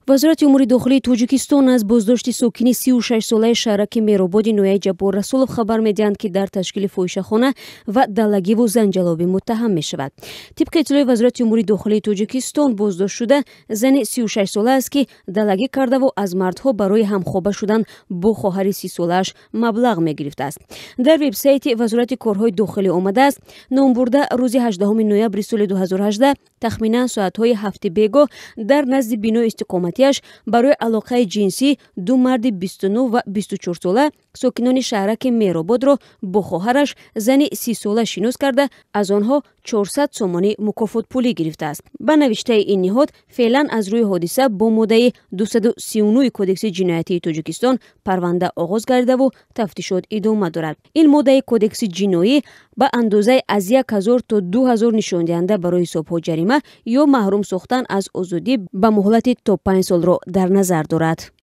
Вазорати умури дохилии Тоҷикистон аз боздошти сокини 36-солаи шаҳраки Мерободи ноҳияи Ҷаббор Расулов хабар медиҳанд, ки дар ташкили фоҳишахона ва даллагиву занҷалобӣ муттаҳам мешавад. Тибқи иттилои Вазорати умури дохилии Тоҷикистон, боздоштшуда зани 36-сола аст, ки даллагӣ кардаву аз мардҳо барои ҳамхоба шудан бо хоҳари 30-солааш маблағ мегирифтааст. Дар вебсайти Вазорати корҳои дохилӣ омадааст, номбурда рӯзи 18 ноябри соли 2018 тахминан соатҳои 7 бегоҳ дар назди бинои истиқоматиаш барои алоқаи ҷинсӣ ду марди 29 ва 24-сола сокинони шаҳраки Мерободро бо хоҳараш зани 30-сола шинос карда, аз онҳо 400 сомонӣ мукофотпулӣ гирифтааст. Ба навиштаи ин ниҳод, феълан аз рӯи ҳодиса бо моддаи 239 Кодекси ҷиноятии Тоҷикистон парванда оғоз гардидаву тафтишот идома дорад. Ин моддаи Кодекси ҷиноӣ ба андозаи аз 1000 то 2000 нишондиҳанда барои ҳисобҳо ҷарима ё маҳрум сохтан аз озодӣ ба муҳлати то 5 солро дар назар дорад.